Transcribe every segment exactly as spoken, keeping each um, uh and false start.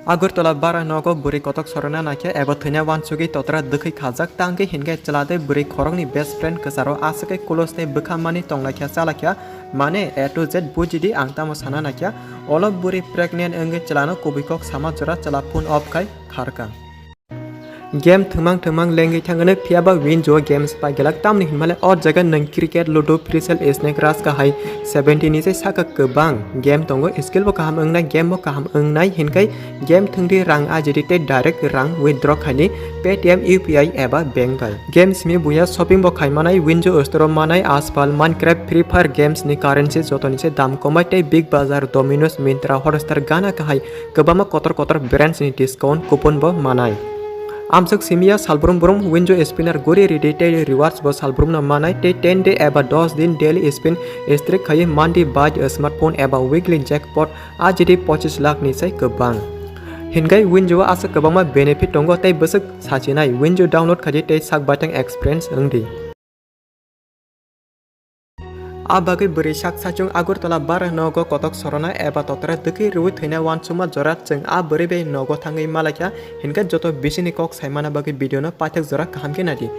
Agartala bara nogo bwrwi kotok sorona naikhe eba thwina wansugwi totra dwkhwi khajak, tangwi hinkhe chwla tei bwrwi khorokni best friend kwcharo aswk khe close tei bwkha mani tonglaikha chalaikha, mane A to Z bujidi ang tamo sana naikha. Olo bwrwi pregnant wngwi chwlano kubui kok sama jora chwla phone off khai kharkha. Game thwngmang thwngmang lengwi thangano, phiyaba Winjo games paigelak, tamni hinmale o jaga nwng cricket, ludo, free cell, snake rush kahai seventy ni se saka kwbang game tongo, skill bo kaham wngnai, game bo kaham wngnai hinkai game thwngdi rang ajidi tei direct rang withdraw khaini Paytm, U P I eba bank bai. Game simi buya shopping bo khaimanai, Winjo store o manai, Aspal, Minecraft, Free Fire games ni currency jotoni se dam komai tei Big Bazaar, Domino's, Myntra, Hotstar gana kahai kwbangma kotor kotor brands ni discount coupon bo manai. Amswk simiya salbrum brum Winjo spinner guri ridi tei rewards bo salbrumno manai tei ten day eba dos din daily spin streak khaiwi monthly buy smartphone eba weekly jackpot ajidi pochis lakh ni sai kwbang. Hinkai Winjo o aswk kwbangma benefit tongo tei bwswk sachinai Winjo download khaidi tei sak baithang experience wngdi. A bagwi bwrwi sak sachung Agartala bara nogo kotok sorona eba totra dwkhwi rwui thwina wansukma jora chwng a bwrwi bai nogo thangwi malaikha, hinkhe joto bisini kok saimana bagwi video no paithak jora kaham khe naidi.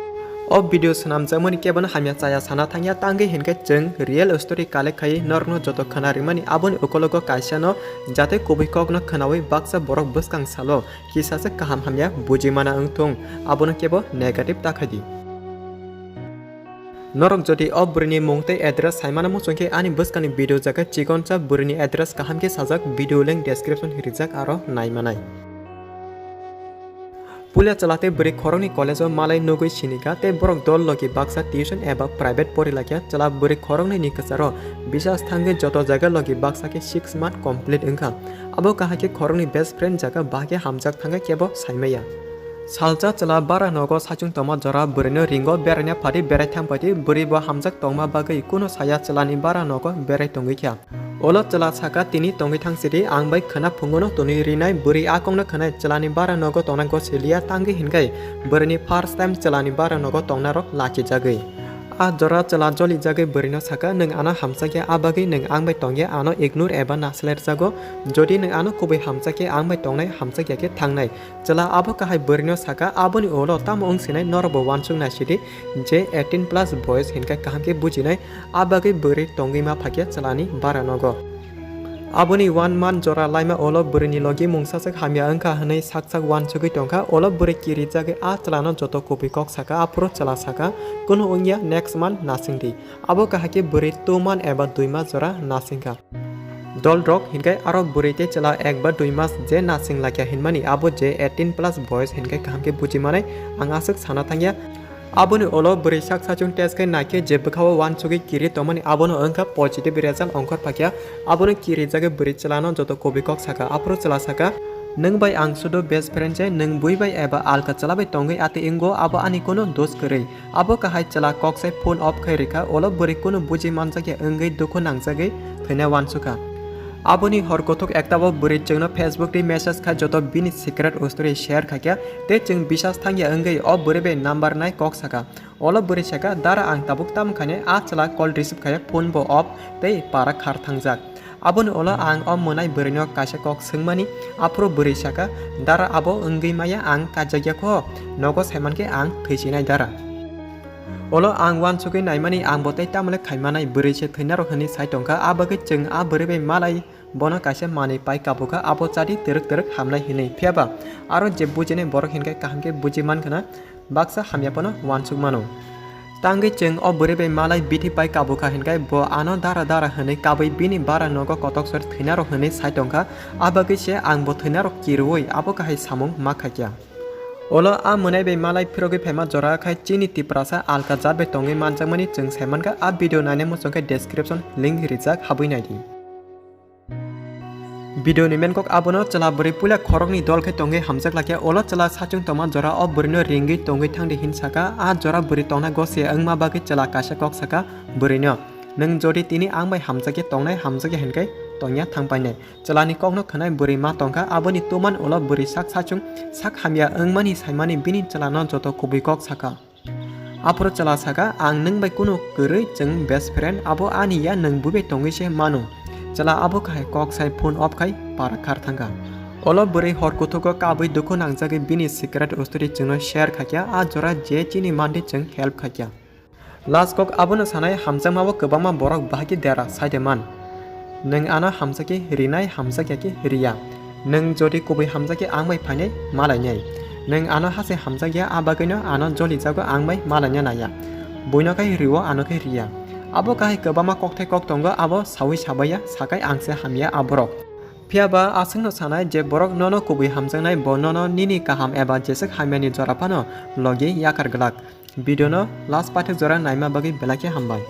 O video swnamjakmani kebono hamya chaya sana thangya, tangwi hinkhe chwng real story collect khaiwi norokno joto khwna rimani, aboni ukologo kaisa no jate kubui kokno khwnawi baksa borok bwskang salo kisa se kaham hamya buji mana wngthung, abono kebo negative ta khaidi. Norok jodi o bwrwini mung tei address saimano muchungkhe ani bwskangni video jaga chikonsa bwrwini address kaham khe sajak video link description rijak aro naimanai. Puila chwla tei bwrwi khoroknwi college o malai nugwi sinikha tei borok dol logi baksa tuition eba private porilaikha. Chwla bwrwi khoroknwini kwcharo bisas thangwi joto jaga logi baksa khe six month complete wngkha. Abo kahai khe khoroknwi best friend jaga bahai khe hamjak thangkha kebo saimaya. Salsa chwla bara nogo sachung tongma jora bwrwino ringo beraina phadi berai thang phaidi, bwrwi bo hamjak tongma bagwi kunu saya chwlani bara nogo berai tongwi kha. Olo chwla saka, "Tini tongwi thang sidi, ang bai khwna phungono tonwi rinai." Bwrwi a kokno khwnai chwlani bara nogo tongna gosiliya, tangwi hinkai bwrwini first time chwlani bara nogo tongnarok lachijagwi. A jora chwla jolijagwi bwrwino saka, "Nwng ano hamjakya, a bagwi nwng ang bai tongya, ano ignore eba nasalerjago. Jodi nwng ano kubui hamjakya, ang bai tongnai hamjakya khe thangnai." Chwla abo kahai bwrwino saka, "Aboni ulo tamo wngsinai, norokbo uansuk naisidi je eighteen plus boys hinkai kaham khe bujinai, a bagwi bwrwi tongwi ma phakya chwlani bara nogo." Aboni one month jora laima ulo bwrwini logi mungsaswk hamya wngkha hwnwi sak sak uansugwi tongkha. Ulo bwrwi kirijagwi a chwlano joto kubui kok saka, aphuru chwla saka, "Kunu wngya, next month nasingdi." Abo kahai khe bwrwi two month eba dui mas jora nasingkha. Dol rok hinkai aro bwrwi tei chwla ek ba dui mas je nasing laikya hinmani abo je eighteen plus boys hinkai kaham khe buji manai ang aswk sana thangya. Aboni ulo bwrwi sak sachung test khe naikhe je bwkhao uansugwi kiri tongmani abono wngkha positive result ongkhor phakya. Abono kirijagwi bwrwi chwlano joto kubui kok saka, aphuru chwla saka, "Nwng bai ang sudo best friend se, nwng bui bai eba alka chwla bai tongwi ati wngo, abo ani kunu dos kwrwi." Abo kahai chwla kok sai phone off khai rikha, ulo bwrwi kunu buji manjakya wngwi dukhu nangjagwi thwina uansukha. Aboni hor kuthuk ekta bo bwrwi chwngno Facebook twi message khai joto bini secret story share khaikha, tei chwng bisas thangya wngwi o bwrwi bai number nai kok saka. Ulo bwrwi saka, "Dara, ang tabuk tamo khainai, a chwla call receive khaiya, phone bo off tei para khar thangjak." Aboni ulo ang o mwnai bwrwino kaisa kok swngmani, aphuru bwrwi saka, "Dara, abo wngwi maya, ang kaijakya kho, nogo saimankhe ang thwisinai dara." Ulo ang uansugwi naimani, ang bo tei tamole khaimanai, bwrwi se thwinaro hwnwi sai tongkha, a bagwi chwng a bwrwi bai malai bono kaisa manwi pai kabukha, abo chadi twrwk twrwk hamnai hinwi. Phiyaba aro je bujinai borok hinkhe kaham khe buji mankhwna, baksa hamya phano uansuk mano. Tangwi chwng o bwrwi bai malai bithi pai kabukha hinkai bo ano dara dara hwnwi kabwi bini bara nogo kotok sor thwinaro hwnwi sai tongkha, a bagwi se ang bo thwinaro kirwi abo kahai samung ma khaikya. Ulo a mwnai bai malai phirogwi phaima jora khai chini Tiprasa alka jat bai tongwi manjakmani chwng sai mankha, a video naina muchungkhe description link rijak, habwi naidi. Video ni main kok abono, chwla bwrwi puila khoroknwi dol khe tongwi hamjak lakya, ulo chwla sachung tongma jora o bwrwino ringwi tongwi thangdi hin saka, a jora bwrwi tongna gosi wngma bagwi chwla kaisa kok saka bwrwino, "Nwng jodi tini ang bai hamjakya tongnai, hamjakya hinkai tongya thangpainai." Chwlani kokno khwnai bwrwi ma tongkha, aboni tuman ulo bwrwi sak sachung sak hamya wngmani saimani bini chwlano joto kubui kok saka. Aphuru chwla saka, "Ang nwng bai kunu kwrwi, chwng best friend, abo ani ya, nwng bui bai tongwi se mano." Chwla abo kahai kok sai phone off khai para khar thangkha. Olo bwrwi hor kuthugo kabwi dukhu nangjagwi bini secret story chwngno share khaikha, a jora je chini mandi chwng help khaikha. Last kok abono sanai, hamjakmao kwbangma borok bahai khe dera saide man. Nwng ano hamjakhe rinai, hamjakya khe riya. Nwng jodi kubui hamjakhe ang bai phainai malainai. Nwng ano hase hamjakya, a bagwino ano jolijago ang bai malaina naiya. Buino khai rio, ano khai riya. Abo kahai kwbangma kokthai kok tongo, abo saui sabaiya, sakai ang se hamya a borok. Phiya ba aswkno sanai je borok nono kubui hamjaknai, bo nono nini kaham eba jeswk hamyani jora phano logi yakar glak. Video no last paithak jora naima bagwi belai khe hambai.